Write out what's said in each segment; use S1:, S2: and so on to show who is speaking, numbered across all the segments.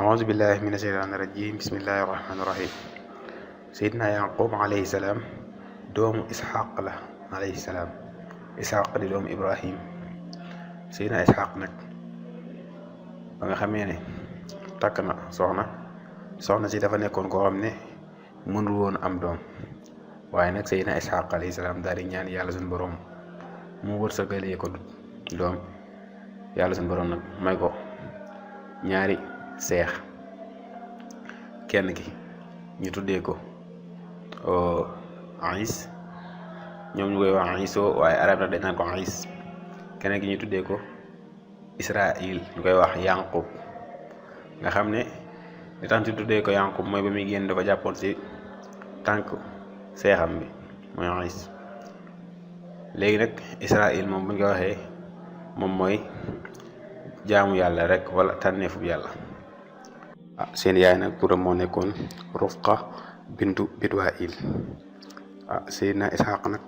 S1: أعوذ بالله من الشيطان الرجيم بسم الله الرحمن الرحيم سيدنا يعقوب عليه السلام doomu Isxaq la alayhi salaam. Isxaq di doomu Ibrahim. Seydina Isxaq nag ba nga xamee ne takk na soxna si dafa nekkoon koo xam ne mënul woon am doom, waaye nag Seydina Isxaq alayhi salaam daal di ñaan yàlla suñu borom mu wërsëgalee ko doom. Yàlla suñu borom nag may ko ñaari seex, kenn ki ñu tuddee ko Is, ñoom ñu koy wax Iso, waaye arab nag dañ naan ko Is. keneen ki ñu tuddee ko Israil, ñu koy wax Yanqub. nga xam ne li tax ñu tuddee ko Yanqub mooy ba muy génn dafa jàppoon ci tànk seexam bi mooy Is. léegi nag Israil moom buñ ko waxee moom mooy jaamu yàlla rek wala tànneefub yàlla. Seen yaay nag turam moo nekkoon Rufqa bintu Bitwail. Seydina Isxaq nag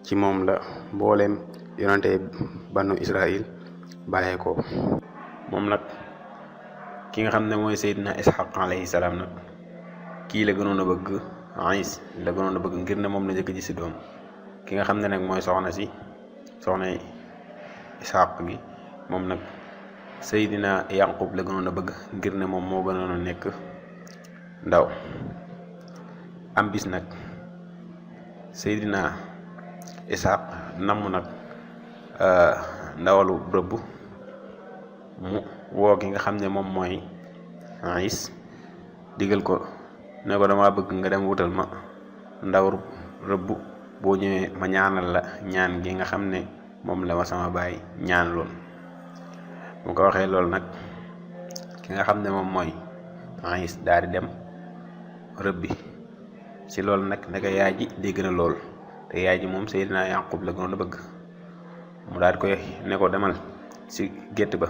S1: ci moom la mbooleem yonante banu Israil bàyyee ko. moom nag ki nga xam ne mooy Seydina Isxaq alayhi salaam nag kii la gënoon a bëgg, Is la gënoon a bëgg ngir ne moom la njëkk ji si doom. ki nga xam ne nag mooy soxna Isxaq gi, moom nag Seydina Yanqub la gënoon a bëgg ngir ne moom moo gënoon a nekk ndaw. am bis nag Seydina Isxaq namm nag ndawalu rëbb, mu woo ki nga xam ne moom mooy Is, digal ko ne ko dama bëgg nga dem wutal ma ndaw rëbb, boo ñëwee ma ñaanal la ñaan gi nga xam ne moom la ma sama baay ñaan lool. mu ko waxee loolu nag ki nga xam ne moom mooy Is daal di dem rëbbi. ci loolu nag ndeke yaay ji dégg na lool, te yaay ji moom Seydina Yanqub la gënoon a bëgg. mu daal di koy ne ko demal ci gétt ba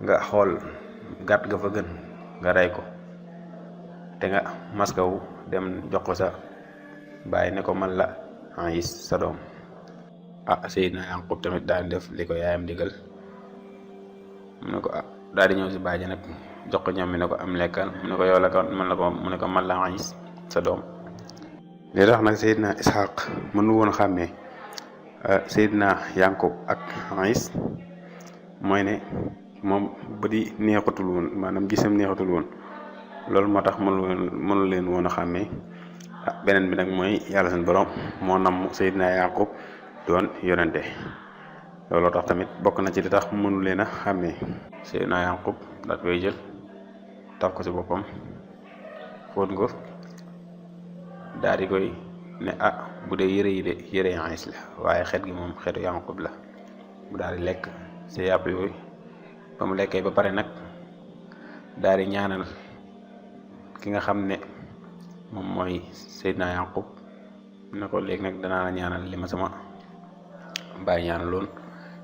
S1: nga xool gàtt ga fa gën nga rey ko, te nga maskawu dem jox ko sa baay ne ko man la Is sa doom. Seydina Yanqub tamit daal di def li ko yaayam digal. mu ne ko daal di ñëw si baay ji nag jox ko ñam mi ne ko am lekkal, mu ne ko yow la ko mu ne ko man la Is sa doom. li tax nag Seydina Isxaq mënu woon xàmmee Seydina Yanqub ak Is mooy ne moom ba di neexatul woon, maanaam gisam neexatul woon. loolu moo tax mënu leen woon a xàmmee. beneen bi nag mooy yàlla seen borom moo namm Seydina Yanqub doon yonente. looloo tax tamit bokk na ci li tax mënu leen a xàmmee. Seydina Yanqub daat koy jël taf ko ci boppam, fóot ko, daal di koy ne bu dee yëre yi de yëre Is la, waaye xet gi moom xetu Yanqub la. mu daal di lekk ci yàpp yooyu. ba mu lekkee ba pare nag daal di ñaanal ki nga xam ne moom mooy Seydina Yanqub ne ko léegi nag danaa la ñaanal li ma sama baay ñaanaloon,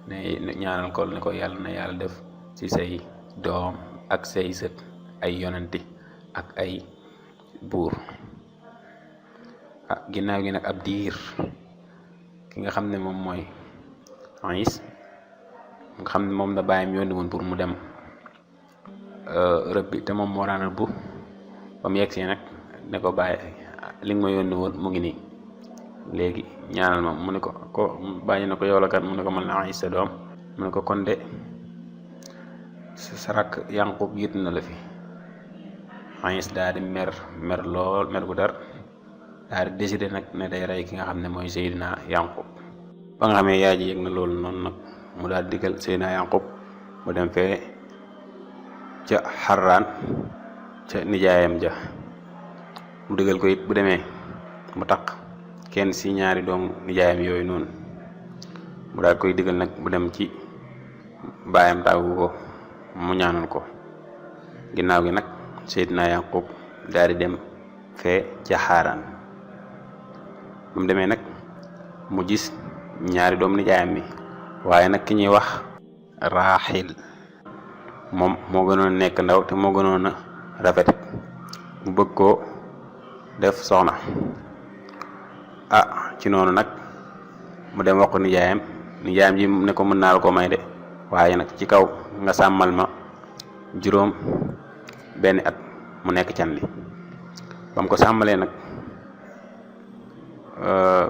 S1: ne ñaanal ko ne ko yàlla na yàlla def ci say doom ak say sët ay yonenti ak ay buur. ginnaaw gi nag ab diir ki nga xam ne moom mooy Is nga xam ne moom la baayam yónni woon pour mu dem rëbbi, te moom moo daan rëbbu. ba mu yegg si nag ne ko bàyyi li nga ma yónni woon mu ngi nii, léegi ñaanal ma. mu ne ko bàyyi na ko yow la kat, mu ne ko man la Is sa doom. mu ne ko kon de sa rakk Yanqub jiitu na la fi. Is daal di mer lool, mer gu dar, daal di décidé nag ne day rey ki nga xam ne mooy Seydina Yanqub. ba nga xamee yaay ji yëg na loolu noonu nag, mu daal digal Seydina Yanqub mu dem fee ca Xarraan ca nijaayam ja. mu digal ko it bu demee mu takk kenn ci ñaari doomu nijaayam yooyu noonu. mu daal koy digal nag bu dem ci baayam tàggu ko, mu ñaanal ko. ginnaaw gi nag Seydina Yanqub daal di dem fee ca Xaaraan. ba mu demee nag mu gis ñaari doomu nijaayam mi, waaye nag ki ñuy wax Raaxil moom moo gënoon nekk ndaw te moo gënoon a rafet. mu bëgg koo def soxna. ci noonu nag mu dem wax ko nijaayam ji ne ko mën naa la ko may de, waaye nag ci kaw nga sàmmal ma juróom benn at mu nekk can li bam ko sàmmalee nag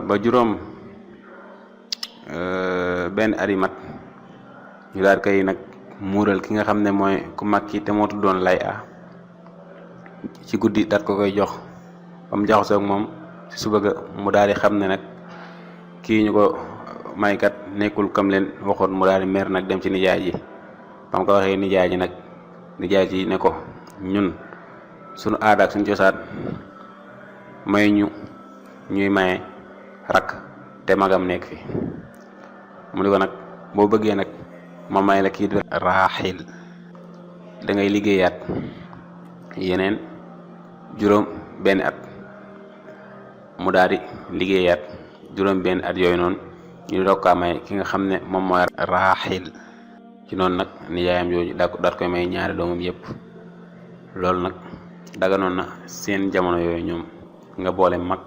S1: ba juróom benn at yi mat ñu daal koy nag muural ki nga xam ne mooy ku mag ki te moo tuddoon lay a ci guddi daat ko koy jox ba mu jaxasoo ak moom ci suba ga mu daal di xam ne nag kii ñu ko maykat nekkul kam leen waxoon mu daal di mer nag dem ci nijaay ji ba mu ko waxee nijaay ji nag nijaay ji ne ko ñun sunu aada ak suñu cosaan may ñuy maye rakk te magam nekk fi mu ni ko nag boo bëggee nag ma may la kii di raaxil da ngay liggéeyaat yeneen juróom benn at mu daal di liggéeyaat juróom benn at yooyu noonu ñu doog kaa may ki nga xam ne moom mooy raaxil ci noonu nag nijaayam yooyu daat koy may ñaari doomam yépp loolu nag daganoon na seen jamono yooyu ñoom nga boole mag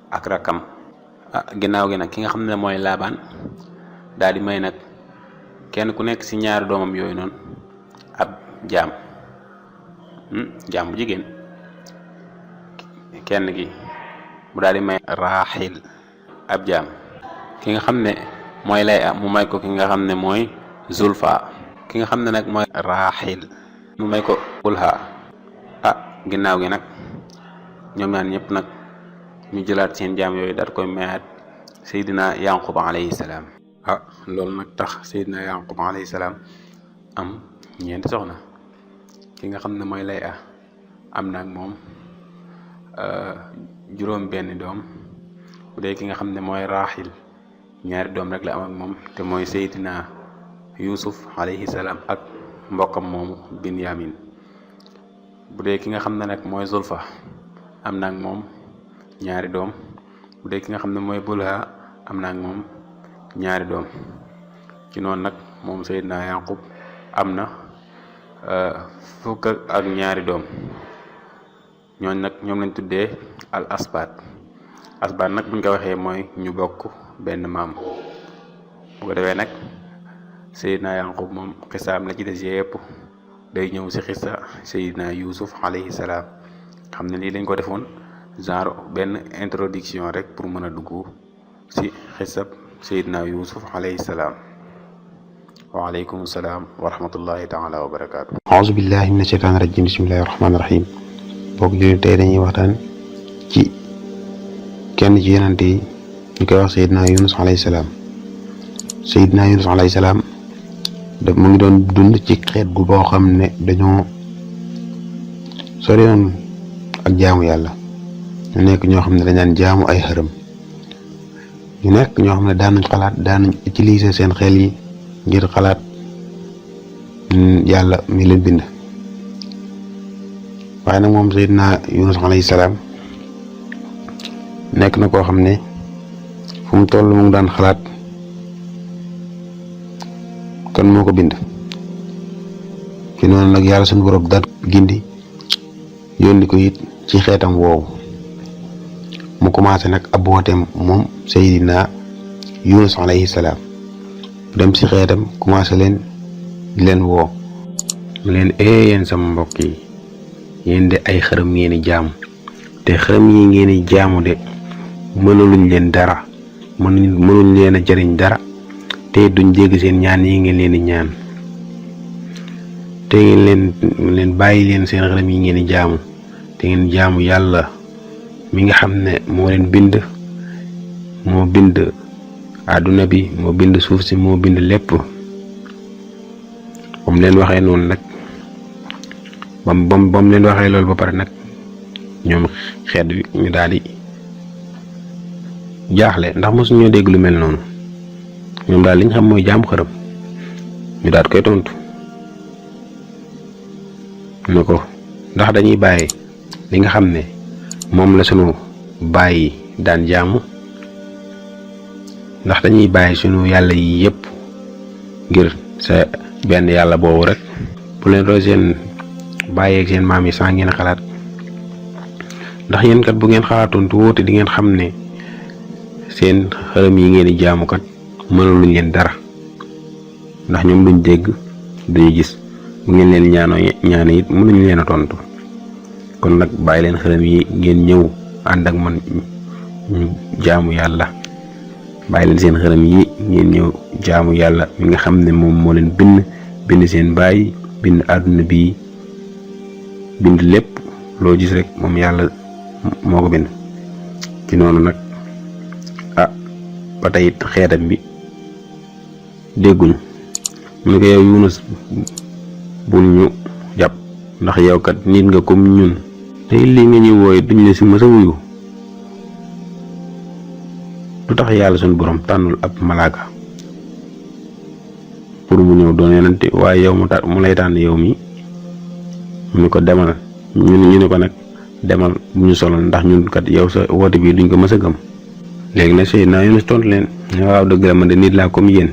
S1: ak rakkam ginnaaw gi nag ki nga xam ne mooy laabaan daal di may nag kenn ku nekk ci ñaari doomam yooyu noonu ab jaam bu jigéen kenn gi mu daal di may raaxil ab jaam ki nga xam ne mooy lay mu may ko ki nga xam ne mooy zulfa ki nga xam ne nag mooy raaxil mu may ko ulha ginnaaw gi nag ñoom ñaan ñëpp nag ñu jëlaat seen jaam yooyu daal koy mayaat Seydina Yanqub alayhi salaam loolu nag tax Seydina Yanqub alayhi salaam am ñeenti soxna ki nga xam ne mooy lay am na ak moom juróom benn doom bu dee ki nga xam ne mooy raaxil ñaari doom rek la am ak moom te mooy Seydina Yuusuf alayhi salaam ak mbokkam moomu Binyamin bu dee ki nga xam ne nag mooy Zulfa am na ak moom ñaari doom bu dee ki nga xam ne mooy Bulha am na ak moom ñaari doom ci noonu nag moom Seydina Yaqub am na fukk ak ñaari doom ñooñ nag ñoom lañ tuddee al asbaat nag buñ ko waxee mooy ñu bokk benn maam bu ko defee nag Seydina Yaqub moom xisaam la ci des yépp day ñëw ci xisa Seydina Yuusuf alayhi salaam xam ne lii lañ ko defoon genre benn introduction rek pour mën a dugg ci xisab Seydina Yuusuf alayhi salaam waaleykum salaam wa rahmatullahi taala wa barakaatu.
S2: auzu billahi mina shaytaani rajim bismillahi rahmaani rahim bokk jullit tey dañuy waxtaan ci kenn ci yonent yi ñu koy wax Seydina Yunus alayhi salaam. Seydina Yunus alayhi salaam mu ngi doon dund ci xeet gu boo xam ne dañoo sori woon ak jaamu yàlla ñu nekk ñoo xam ne dañ daan jaamu ay xërëm ñu nekk ñoo xam ne daan nañ utiliser seen xel yi ngir xalaat yàlla mi leen bind waaye nag moom Seydina Yunus alayhi salaam nekk na koo xam ne fu mu toll mu ngi daan xalaat kan moo ko bind ci noonu nag yàlla suñu borom daat gindi yónni ko it ci xeetam woowu mu commencé nag ab wooteem moom Seydina Yunus alayhi salaam dem ci xeetam commencé leen di leen woo mu leen yéen sama mbokk yi yéen de ay xërëm ngeen di jaamu te xërëm yi ngeen di jaamu de mënuluñ leen dara mënuñ leen a jëriñ dara te duñ dégg seen ñaan yi ngeen leen di ñaan te ngeen leen bàyyi leen seen xërëm yi ngeen di jaamu te ngeen jaamu yàlla mi nga xam ne moo leen bind moo bind àdduna bi moo bind suuf si moo bind lépp bam leen waxee noonu nag bam leen waxee loolu ba pare nag ñoom xeet wi ñu daal di jaaxle ndax mosuñoo dégg lu mel noonu ñoom daal liñ xam mooy jaamu xërëm ñu daal koy tontu ne ko ndax dañuy bàyyi li nga xam ne moom la sunu bàyyi daan jaamu ndax dañuy bàyyi sunu yàlla yi yépp ngir sa benn yàlla boobu rek bu leen roy seen bàyyi ak seen maam yi saa ngeen xalaat ndax yéen kat bu ngeen xalaatoon tu wóote di ngeen xam ne seen xërëm yi ngeen di jaamu kat mënuluñ leen dara ndax ñoom duñ dégg duñu gis
S1: bu ngeen leen ñaane it mënuñu leen a tontu. kon nag bàyyi leen xërëm yi ngeen ñëw ànd ak man ñu jaamu yàlla. bàyyi leen seen xërëm yi ngeen ñëw jaamu yàlla mi nga xam ne moom moo leen bind seen baay bind àdduna bi bind lépp loo gis rek moom yàlla moo ko bind. ci noonu nag ba tey it xeetam bi dégguñu mu ne ko yow Yunus bul ñu jàpp ndax yow kat nit nga comme ñun te lii nga ñuy wooye duñ la si mës a wuyu. lu tax yàlla suñu borom tànnul ab malaaka pour mu ñëw doon yonente waaye yow mu lay tànn yow mi mu ne ko demal ñu ne ko nag demal bu ñu solo ndax ñun kat yow sa woote bii duñ ko mës a gëm. léegi nag Seydina Yunus tontu leen ne waaw dëgg la man de nit laa comme yéen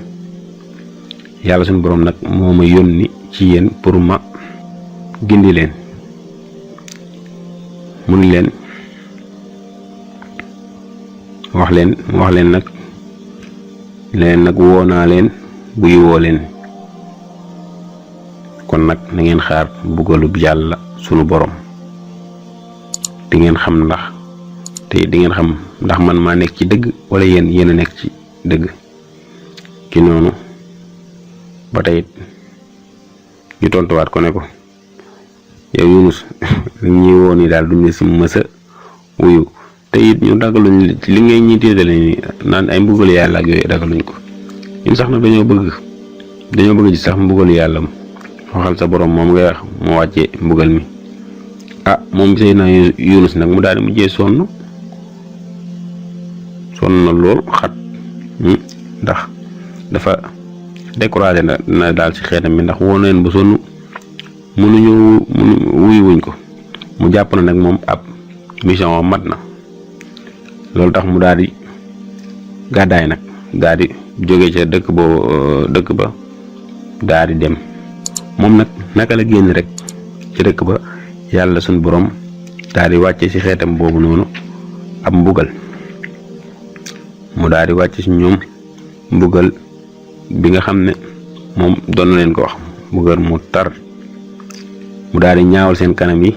S1: yàlla suñu borom nag moo ma yónni ci yéen pour ma gindi leen. mun leen wax leen nag leen nag woo naa leen buy woo leen. kon nag na ngeen xaar mbugalub yàlla sunu borom di ngeen xam ndax man maa nekk ci dëgg wala yéen a nekk ci dëgg. ci noonu ba tey ñu tontuwaat ko ne ko yow Yunus ñi woon ni daal duñ la si mës a wuyu te it ñu ragaluñ li ngay ñi téetale ni naan ay mbugalu yàlla ak yooyu ragaluñ ko. ñun sax nag dañoo bëgg ci sax mbugalu yàlla waxal sa borom moom ngay wax moo wàccee mbugal mi. moom Seydina Yunus nag mu daal di mujjee sonn na lool xat ndax dafa découragé na daal ci xeetam bi ndax woon leen ba sonn mënuñu wuyu ko. mu jàpp na nag moom ab mission mat na loolu tax mu daal di gàddaay nag daal di jóge ca dëkk ba daal di dem. moom nag naka la génn rek ci dëkk ba yàlla suñ borom daal di wàcce ci xeetam boobu noonu ab mbugal. mu daal di wàcce ci ñoom mbugal bi nga xam ne moom doon na leen ko wax mbugal mu tar. mu daal di ñaawal seen kanam yi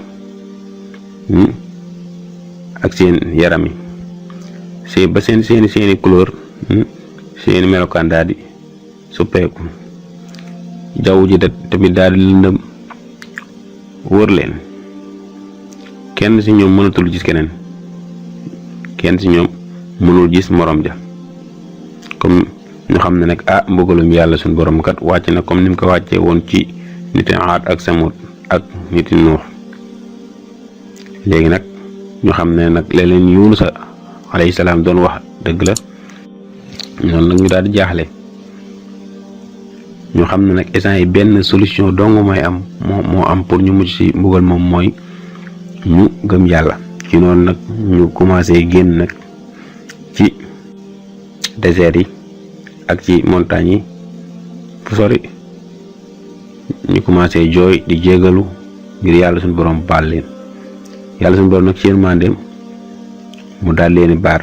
S1: ak seen yaram yi ba seeni couleur seeni melokaan daal di suppeeku. jaww ji tamit daal di lëndëm wër leen. kenn ci ñoom mënatul gis keneen. kenn ci ñoom mënul gis morom ja. comme ñu xam ne nag mbugalum yàlla suñu borom kat wàcc na comme ni mu ko wàccee woon ci niti Aad ak Samud ak niti Nuux. léegi nag ñu xam ne nag leen Yunus alayhi salaam doon wax dëgg la. noonu nag ñu daal di jaaxle. ñu xam ne nag instant yi benn solution dong mooy am moo am pour ñu mucc ci mbugal moom mooy ñu gëm yàlla. ci noonu nag ñu commencé génn nag ci désert yi ak ci montagnes yi fu sori ñu commencé jooy di jégalu ngir yàlla suñu borom baal leen. yàlla suñu borom nag ci yërmandeem mu daal leen baar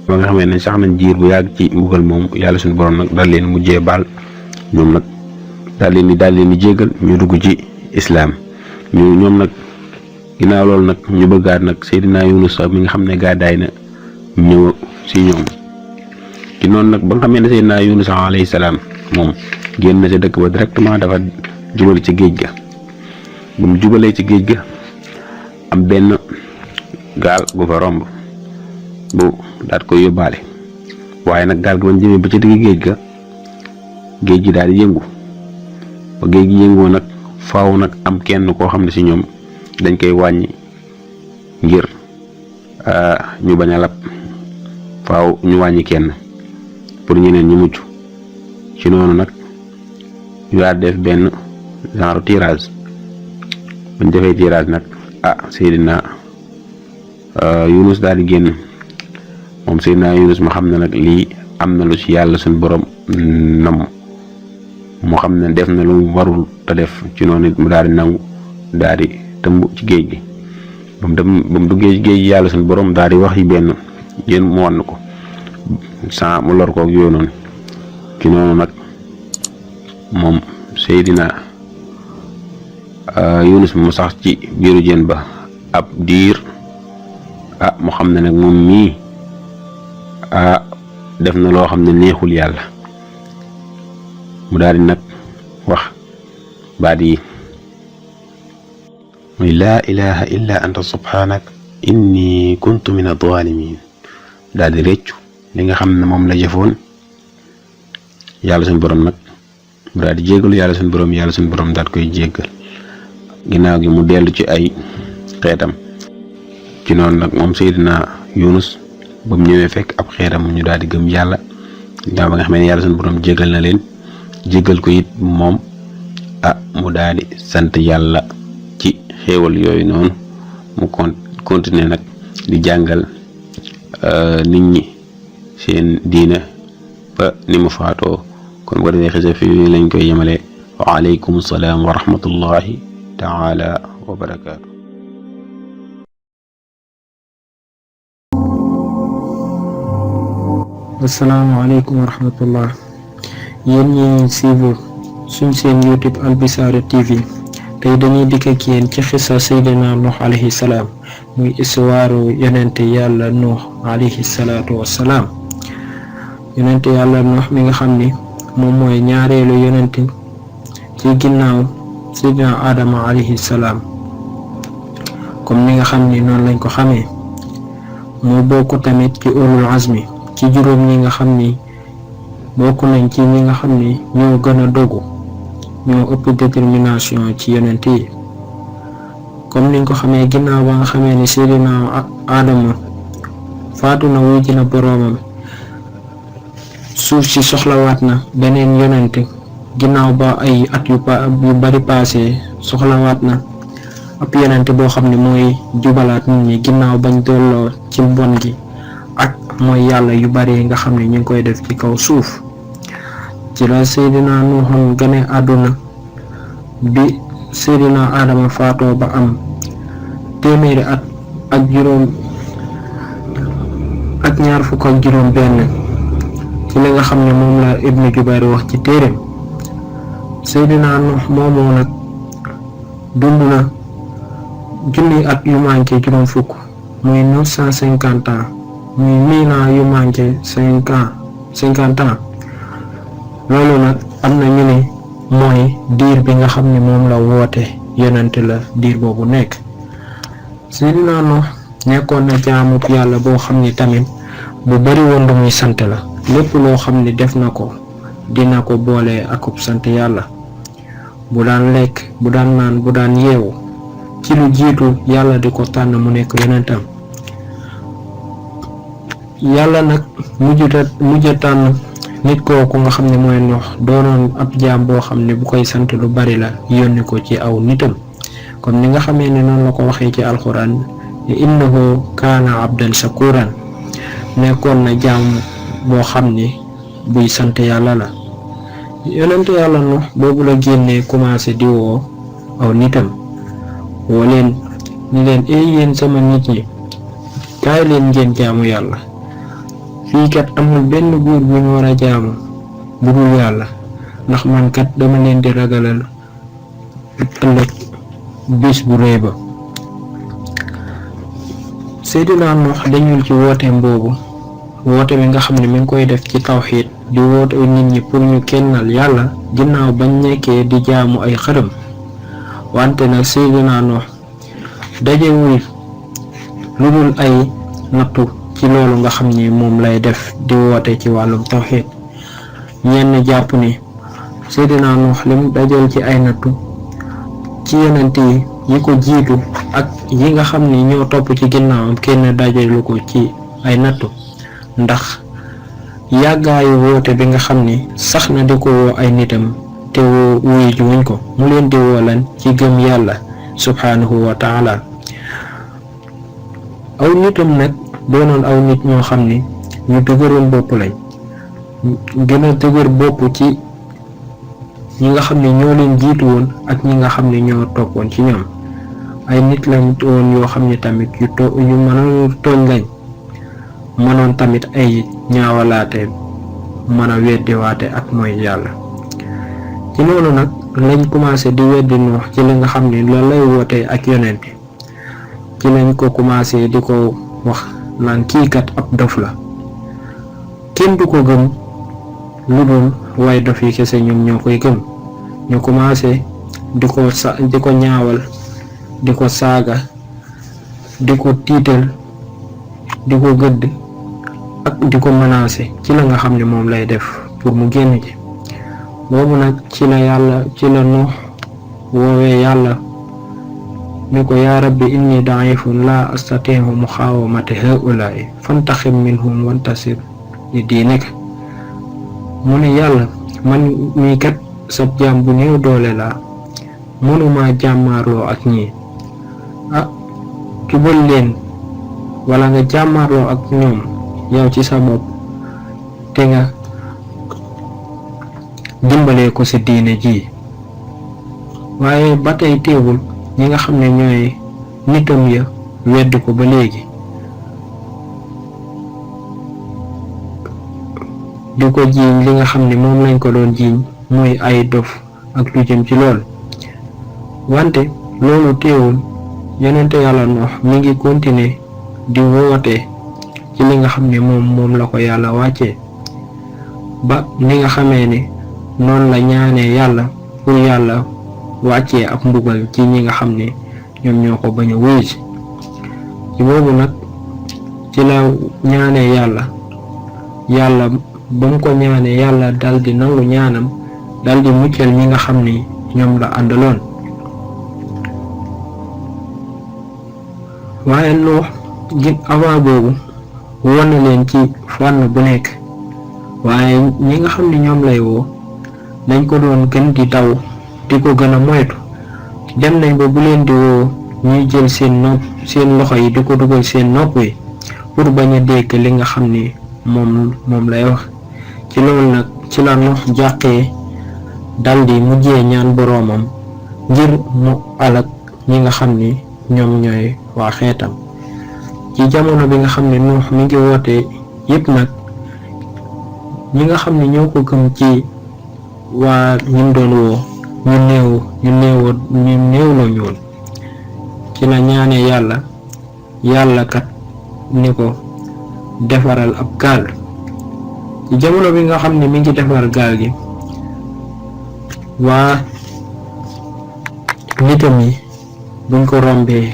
S1: ba nga xamee ne sax nañ jiir bu yàgg ci mbugal moom yàlla suñu borom nag daal leen mujjee baal. ñoom nag daal leen di jégal ñu dugg ci islaam. ñoom nag ginnaaw loolu nag ñu bëggaat nag Seydina Yunus mi nga xam ne gàddaay na ñëw si ñoom. ci noonu nag ba nga xamee ne Seydina Yunus alayhi salaam moom génn na sa dëkk ba directement dafa jubal ci géej ga. bu mu jubalee ci géej ga am benn gaal gu fa romb bu daat koy yóbbaale. waaye nag gaal gi ba jëmee ba ci digg géej ga géej gi daal di yëngu. ba géej gi yëngoo nag faaw nag am kenn koo xam ne ci ñoom dañ koy wàññi ngir ñu bañ a lab. faaw ñu wàññi kenn pour ñeneen ñu mucc. ci noonu nag ñu daal def benn genre tirage. buñ defee tirage nag Seydina Yunus daal di génn. moom Seydina Yunus ma xam ne nag lii am na lu ci yàlla suñu borom nam moo xam ne def na lu mu warul te def. ci noonu it mu daal di nangu daal di tëmb ci géej gi. ba mu duggee ci géej gi yàlla suñu borom daal di wax yi benn yéen mu wan ko sans mu lor koog yooyu noonu. ci noonu nag moom Seydina
S2: Yunus mu sax ci biiru jën ba ab diir mu xam ne nag moom mii def na loo xam ne neexul yàlla mu daal di nag wax baat yi muy laa ilaha illa anta subhanak inni kuntu min adh-dhalimin daal di réccu li nga xam ne moom la jëfoon yàlla suñu borom nag mu daal di jéggalu yàlla suñu borom daal koy jéggal ginnaaw gi mu dellu ci ay xeetam ci noonu nag moom Seydina Yunus ba mu ñëwee fekk ab xeetam ñu daal di gëm yàlla ginnaaw ba nga xam ne yàlla suñu borom jéggal na leen jéggal ko it moom mu daal di sant yàlla ci xéewal yooyu noonu mu continuer nag di jàngal nit ñi seen diina ba ni mu faatoo kon bu defee xisa fi lañ koy yemale wa aleykum salaam wa rahmatullahi taala wa barakaatu.
S3: asalaamaaleykum wa rahmatullah yéen ñi suivre suñ seen YouTube Al Bichara TV tey dañuy dikk ak yéen ci xisa Seydina Nuux alayhi salaam muy histoire yonente yàlla Nuux alayhi salaatu wassalaam yonente yàlla Nuux mi nga xam ni moom mooy ñaareelu yonente ci ginnaaw Seydina Adama alayhi salaam comme ni nga xam ni noonu lañ ko xamee moo bokk tamit ci ulul azmi ci juróom ñi nga xam ni bokk nañ ci ñi nga xam ni ñoo gën a dogu ñoo ëpp détermination ci yonent yi comme niñ ko xamee ginnaaw ba nga xamee ni Seydina Adama faatu na wuy ji na boroomam suuf si soxlawaat na beneen yonent ginnaaw ba ay at yu bari passé soxlawaat na ab yonent boo xam ne mooy jubalaat nit ñi ginnaaw bañ dolloo ci mbon gi ak mooy yàlla yu bari nga xam ne ñu ngi koy def ci kaw suuf ci la Seydina Nuuxam gane àdduna bi Seydina Adama faatoo ba am téeméeri at ak ñaar fukk ak juróom benn ci li nga xam ne moom la Ibnu Jubayr wax ci téereem Seydina Nuux moomoo nag dund na junni at yu manqué juróom fukk muy 950 ans muy 1000 ans yu manqué 50 ans loolu nag am na ñu ne mooy diir bi nga xam ne moom la woote yonente la diir boobu nekk Seydina Nuux nekkoon na jaamu yàlla boo xam ni tamit bu bari woon lu muy sant la lépp loo xam ni def na ko dina ko boole akub sant yàlla bu daan lekk bu daan naan bu daan yeewu ci lu jiitu yàlla di ko tànn mu nekk yonentam yàlla nag mujj tànn nit kooku nga xam ne mooy Nuux doonoon ab jaam boo xam ne bu koy sant lu bari la yónni ko ci aw nitam comme ni nga xamee ne noonu la ko waxee ci alxuraan ne innahu kaana abdan shakuran nekkoon na jaam boo xam ne buy sant yàlla la yonent yàlla Nuux boobu la génnee commencé di woo aw nitam woo leen ni leen yéen sama nit ñi kaay leen ngeen jaamu yàlla fii kat amul benn buur bu ñu war a jaamu bu dul yàlla ndax man kat dama leen di ragalal ëllëg bis bu rëy ba Seydina Nuux dañul ci wooteem boobu woote bi nga xam ne mi ngi koy def ci tawxiid di woote nit ñi pour ñu kennal yàlla ginnaaw bañ nekkee di jaamu ay xërëm wante nag Seydina Nuux dajewul lu dul ay nattu ci loolu nga xam ni moom lay def di woote ci wàllum tawxiid ñenn jàpp ni Seydina Nuux lim dajal ci ay nattu ci yonent yi ko jiitu ak yi nga xam ni ñoo topp ci ginnaawam kenn dajalu ko ci ay nattu ndax yàggaayu woote bi nga xam ni sax na di ko woo ay nitam te woo wuyu ji wuñ ko mu leen di woo lan ci gëm yàlla subhanahu wa taala aw nitam nag doonoon aw nit ñoo xam ni ñu dëgëroon bopp lañ gën a dëgër bopp ci ñi nga xam ne ñoo leen jiitu woon ak ñi nga xam ne ñoo toppoon ci ñoom ay nit lañ woon yoo xam ne tamit yu mënoon tooñ lañ mënoon tamit ay ñaawalaate mën a weddiwaate ak mooy yàlla ci noonu nag lañ commencé di weddi Nuux ci li nga xam ne loolu lay wootee ak yonent ci lañ ko commencé di ko wax naan kii kat ab dof la, kenn du ko gëm lu dul waaye dof yi kese ñoom ñoo koy gëm. ñu commencé di ko ñaawal, di ko saaga, di ko tiital, di ko gëdd ak di ko menacé ci la nga xam ne moom lay def pour mu génn ci. boobu nag ci la Nuux woowee yàlla ni ko yaa rabbi inni daifun la astatihu muxaawamata haulaai fantaxim minhum wantasir li diinika. mu ne yàlla, man mii kat sab jaam bu néew doole laa, mënuma jàmmaarloo ak ñii, jubal leen wala nga jàmmaarloo ak ñoom yow ci sa bopp te nga dimbalee ko sa diine ji. waaye ba tey teewul ñi nga xam ne ñooy nitam ya wedd ko ba léegi, di ko jiiñ li nga xam ne moom lañ ko doon jiiñ muy ay dof ak lu jëm ci lool. wante loolu teewul yonente yàlla Nuux mi ngi continuer di woote ci li nga xam ne moom la ko yàlla wàccee, ba ni nga xamee ne noonu la ñaanee yàlla pour yàlla wàccee ab mbugal ci ñi nga xam ne ñoom ñoo ko bañ a wuyu ci boobu nag ci la ñaanee yàlla ba mu ko ñaanee yàlla dal di nangu ñaanam, dal di muccal ñi nga xam ni ñoom la àndaloon. waaye Nuux avant boobu woon na leen ci fànn bu nekk, waaye ñi nga xam ne ñoom lay woo dañ ko doon gën di daw, di ko gën a moytu. dem nañ ba bu leen di woo ñuy jël seen loxo yi di ko dugal seen nopp yi pour bañ a dégg li nga xam ni moom lay wax. ci loolu nag ci la Nuux jàqee daldi mujjee ñaan boroomam ngir mu alak ñi nga xam ni ñoom ñooy waa xeetam. ci jamono bi nga xam ne Nuux mi ngi woote yépp nag ñi nga xam ne ñoo ko gëm ci waa ñim doon woo ñu néew la ñoon. ci la ñaanee yàlla kat ni ko defaral ab gaal. ci jamono bi nga xam ne mi ngi defar gaal gi, waa nitam yi buñ ko rombee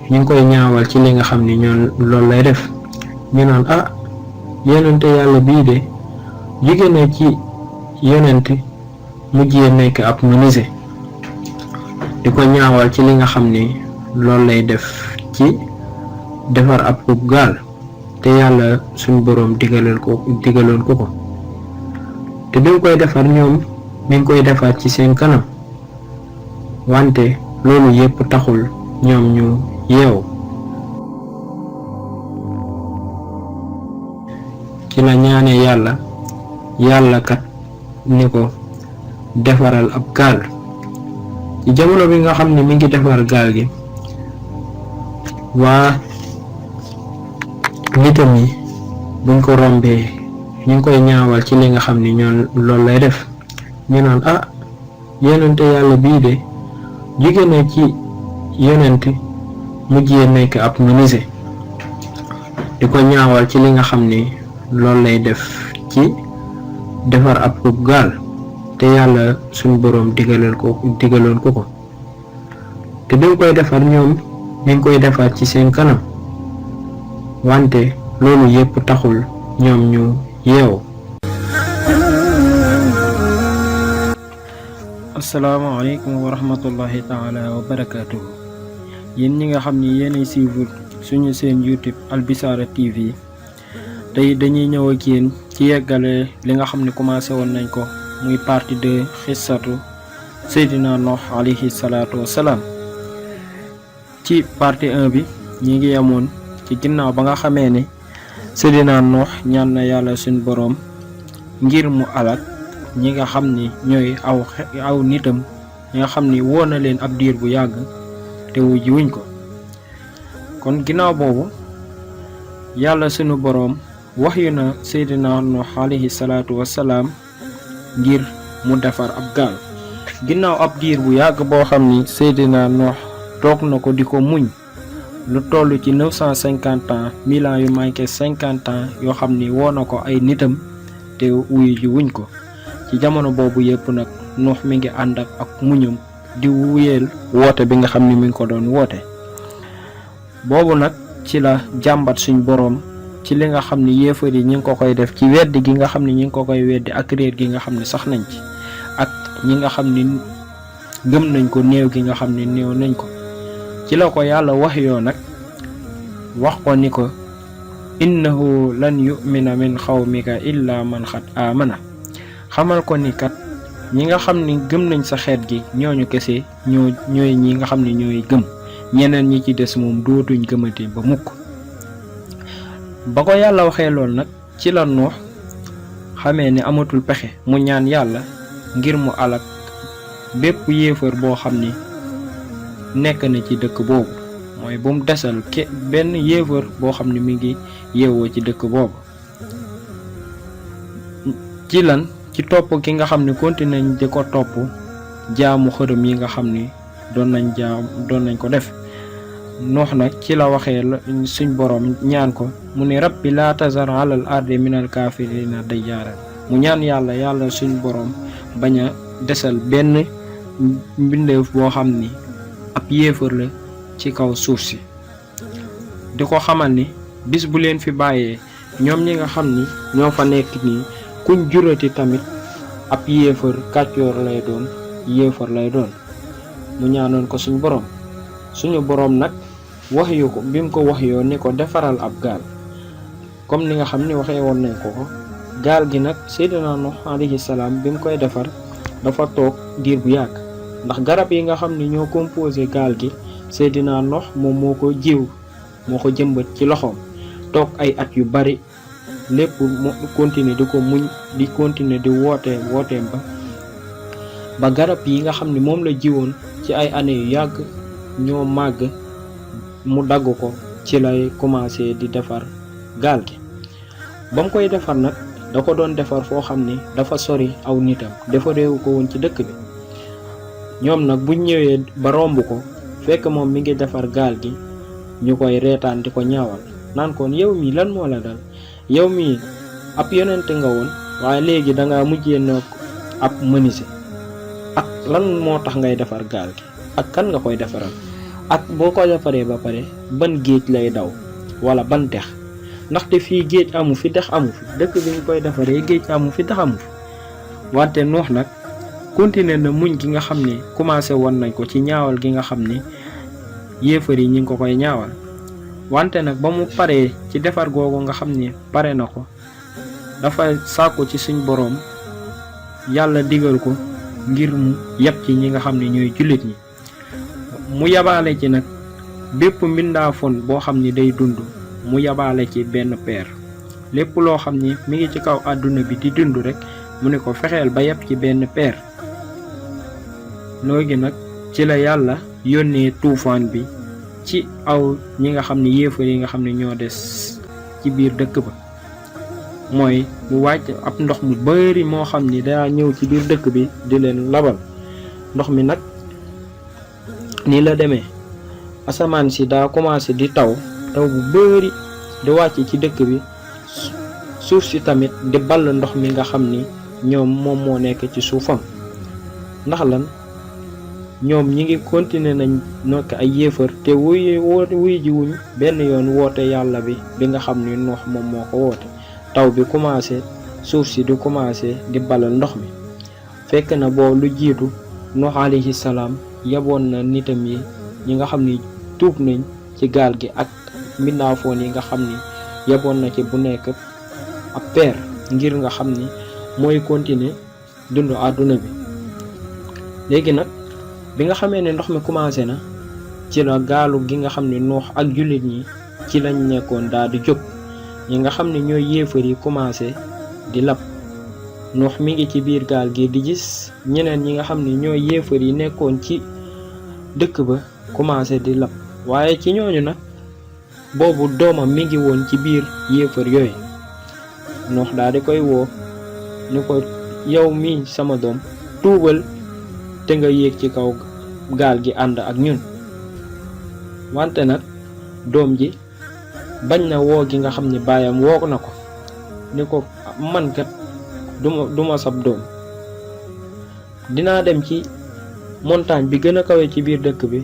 S3: ñu ngi koy ñaawal ci li nga xam ne ñoom loolu lay def. ñu naan yonente yàlla bii de jóge na ci yonente mujjee nekk ab menuisier, di ko ñaawal ci li nga xam ni loolu lay def ci defar ab gaal te yàlla suñ boroom digaloon ko te bi mu koy defar ñoom mi ngi koy defar ci seen kanam, wante loolu yépp taxul ñoom ñu yeewu. ci la ñaanee yàlla kat ni ko defaral ab gaal. ci jamono bi nga xam ne mi ngi defar gaal gi, waa nitam yi buñ ko rombee ñu ngi koy ñaawal ci li nga xam ni ñoom loolu lay def. ñu naan yonente yàlla bii de jóge na ci yonente mujjee nekk ab menuisier, di ko ñaawal ci li nga xam ni loolu lay def ci defar ab gaal te yàlla suñ boroom digaloon ko te bi mu koy defar ñoom mi ngi koy defar ci seen kanam, wante loolu yépp taxul ñoom ñu yeewu. asalaamaaleykum wa rahmatullahi taala wa barakaatuhu. yéen ñi nga xam ni yéenay suivre suñu seen YouTube Al Bichara TV, tey dañuy ñëw ak yéen ci yeggale li nga xam ne commencé woon nañ ko muy partie 2 xissatu Seydina Nuux alayhi salaatu wassalaam. ci partie 1 bi ñi ngi yemoon ci ginnaaw ba nga xamee ne Seydina Nuux ñaan na yàlla suñ boroom ngir mu alak ñi nga xam ni ñooy aw nitam ñi nga xam ni woo na leen ab diir bu yàgg te wujji wuñ ko. kon ginnaaw boobu yàlla sunu boroom waxyu na Seydina Nuux alayhi salaatu wassalaam ngir mu defar ab gaal. ginnaaw ab diir bu yàgg boo xam ni Seydina Nuux toog na ko di ko muñ lu toll ci 950 ans 1000 ans yu manqué 50 ans yoo xam ni woo na ko ay nitam te wuyu ji wuñ ko ci jamono boobu yëpp nag Nuux mi ngi ànd ak muñum di wuyeel woote bi nga xam ni mi ngi ko doon woote. boobu nag ci la jàmbat suñ boroom ci li nga xam ni yéefar yi ñi ngi ko koy def ci weddi gi nga xam ni ñi ngi ko koy weddi ak réer gi nga xam ni sax nañ ci ak ñi nga xam ni gëm nañ ko néew gi nga xam ni néew nañ ko. ci la ko yàlla wax yoo nag wax ko ni ko innahu lan yu'mina min xawmika illa man xat amana xamal ko ni kat ñi nga xam ni gëm nañ sa xeet gi ñooñu kese ñooy ñi nga xam ni ñooy gëm ñeneen ñi ci des moom dootuñ gëmati ba mukk. ba ko yàlla waxee lool nag ci la Nuux xamee ni amatul pexe mu ñaan yàlla ngir mu alak bépp yéefar boo xam ni nekk na ci dëkk boobu mooy bu mu desal benn yéefar boo xam ni mi ngi yeewoo ci dëkk boobu. ci lan ci topp ki nga xam ni continué nañ di ko topp jaamu xërëm yi nga xam ni doon nañ ko def. Nuux nag ci la waxee suñ boroom ñaan ko mu ne rabbi laa tazar alal ardi minal kaafirina dayyaara mu ñaan yàlla suñ boroom bañ a desal benn mbindeef boo xam ni ab yéefar la ci kaw suuf si. di ko xamal ni bis bu leen fi bàyyee ñoom ñi nga xam ni ñoo fa nekk nii kuñ jurati tamit ab yéefar kàccoor lay doon yéefar lay doon. mu ñaanoon ko suñu boroom nag wax yu ko bi mu ko wax yoo ni ko defaral ab gaal comme ni nga xam ni waxee woon nañ ko gaal gi nag Seydina Nuux alayhi salaam bi mu koy defar dafa toog diir bu yàgg ndax garab yi nga xam ni ñoo composé gaal gi Seydina Nuux moom moo ko jëmbat ci loxoom toog ay at yu bari lépp mu continuer di ko muñ di continuer di wooteem ba garab yi nga xam ni moom la jiwoon ci ay années yu yàgg ñoo màgg mu dagg ko ci lay commencé di defar gaal gi. ba mu koy defar nag da ko doon defar foo xam ni dafa sori aw nitam defareewu ko woon ci dëkk bi ñoom nag buñ ñëwee ba romb ko fekk moom mi ngi defar gaal gi ñu koy reetaan di ko ñaawal naan koon yow mii lan moo la dal yow mii ab yonente nga woon waaye léegi danga mujjee nekk ab menuisier ak lan moo tax ngay defar gaal gi ak kan nga koy defaral ak boo ko defaree ba pare ban géej lay daw wala ban dex ndaxte fii géej amu fi dex amu fi dëkk bi ñu koy defaree géej amu fi dex amu fi. wante Nuux nag continuer na muñ gi nga xam ni commencé woon nañ ko ci ñaawal gi nga xam ni yéefar yi ñi ngi ko koy ñaawal. wante nag ba mu paree ci defar googu nga xam ni pare na ko dafa sàkku ci suñ boroom yàlla digal ko ngir mu yab ci ñi nga xam ne ñooy jullit ñi. mu yabaale ci nag bépp mbindaafoon boo xam ni day dund mu yabaale ci benn peer lépp loo xam ni mi ngi ci kaw àdduna bi di dund rek mu ne ko fexeel ba yab ci benn peer. léegi nag ci la yàlla yónnee tuufaan bi ci aw ñi nga xam ne yéefar yi nga xam ne ñoo des ci biir dëkk ba mooy mu wàcc ab ndox mu bari moo xam ni daa ñëw ci biir dëkk bi di leen labal. ndox mi nag nii la demee asamaan si daa commencé di taw bu bari di wàcc ci dëkk bi suuf si tamit di ball ndox mi nga xam ni moom moo nekk ci suufam. ndax lan ñoom ñi ngi continuer nañ nekk ay yéefar te wuy ji wuñ benn yoon woote yàlla bi nga xam ni Nuux moom moo ko woote. taw bi commencé suuf si di commencé di balal ndox mi fekk na boo lu jiitu Nuux alayhi salaam yaboon na nitam yi ñi nga xam ni tuub nañ ci gaal gi ak mbindaafoon yi nga xam ni yaboon na ci bu nekk ab peer ngir nga xam ni mooy continuer dund àdduna bi. léegi nag bi nga xamee ne ndox mi commencé na ci la gaalu gi nga xam ne Nuux ak jullit ñi ci lañ nekkoon daal di jóg ñi nga xam ne ñooy yéefar yi commencé di lab. Nuux mi ngi ci biir gaal gi di gis ñeneen ñi nga xam ne ñooy yéefar yi nekkoon ci dëkk ba commencé di lab waaye ci ñooñu nag boobu doomam mi ngi woon ci biir yéefar yooyu. Nuux daal di koy woo ni ko yow mii sama doom tuubal te nga yéeg ci kaw gaal gi ànd ak ñun. wante nag doom ji bañ na woo gi nga xam ni baayam woo na ko ni ko man kat duma sab doom, dinaa dem ci montagne bi gën a kawe ci biir dëkk bi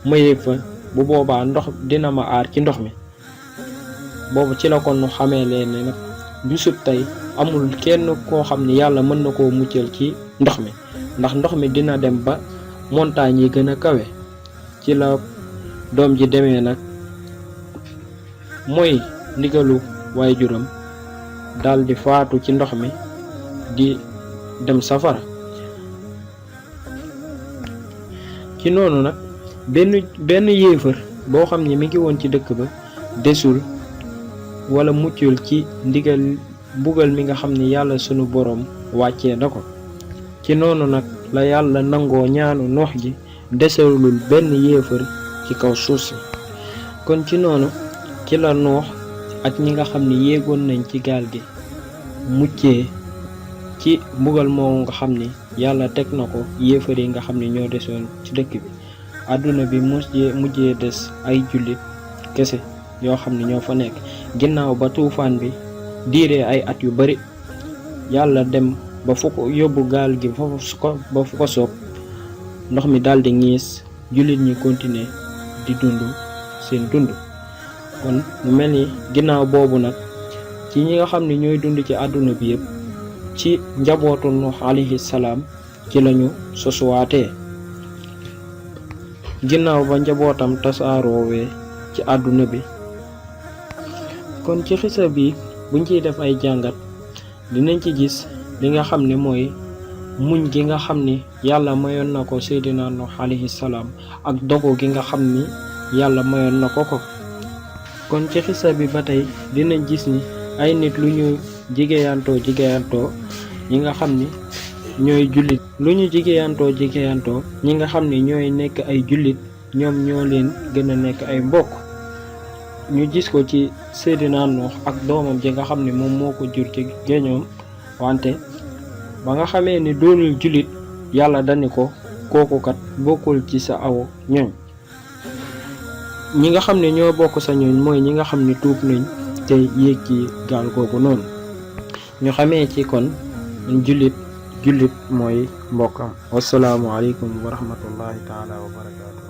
S3: ma yéeg fa, bu boobaa ndox dina ma aar ci ndox mi. boobu ci la kon nu xamee leen ne nag bisub tey amul kenn koo xam ni yàlla mën na koo muccal ci ndox mi, ndax ndox mi dina dem ba montagne yi gën a kawe. ci la doom ji demee nag mooy ndigalu waajuram dal di faatu ci ndox mi di dem safara. ci noonu nag benn yéefar boo xam ne mi ngi woon ci dëkk ba desul wala muccul ci ndigal mbugal mi nga xam ne yàlla sunu boroom wàccee na ko. ci noonu nag la yàlla nangoo ñaanu Noox gi desalul benn yéefar ci kaw suuf si. kon ci noonu ci la Noox ak ñi nga xam ne yéegoon nañ ci gaal gi muccee ci mbugal moomu nga xam ni yàlla teg na ko yéefar yi nga xam ne ñoo desoon ci dëkk bi. àdduna bi mujjee des ay jullit kese yoo xam ne ñoo fa nekk ginnaaw ba tuufaan bi diiree ay at yu bari. yàlla dem ba fu ko yóbbu gaal gi ba fu ko soob, ndox mi daldi ñiis, jullit ñi continuer di dund seen dund. kon mu mel ni ginnaaw boobu nag ci ñi nga xam ne ñooy dund ci àdduna bi yëpp ci njabootu Nuux alayhi salaam ci lañu sosuwaatee. ginnaaw ba njabootam tasaaroowee ci àdduna bi. kon ci xisa bi buñ ciy def ay jàngat dinañ ci gis li nga xam ne mooy muñ gi nga xam ni yàlla mayoon na ko Seydina Nuux alayhi salaam ak dogu gi nga xam ni yàlla mayoon na ko ko. kon ci xisa bi ba tey dinañ gis ni ay nit lu ñu jigéeyantoo ñi nga xam ni ñooy jullit ñi nga xam ni ñooy nekk ay jullit ñoom ñoo leen gën a nekk ay mbokk. ñu gis ko ci Seydina Nuux ak doomam ji nga xam ne moom moo ko jur ci géñoom, wante ba nga xamee ni doonul jullit yàlla dani ko kooku kat bokkul ci sa aw ñoñ. ñi nga xam ne ñoo bokk sa ñoñ mooy ñi nga xam ne tuub nañ te yéeg ci gaal googu noonu. ñu xamee ci kon jullit mooy mbokkam. wassalaamu aleykum wa rahmatullahi taala wa barakaatu.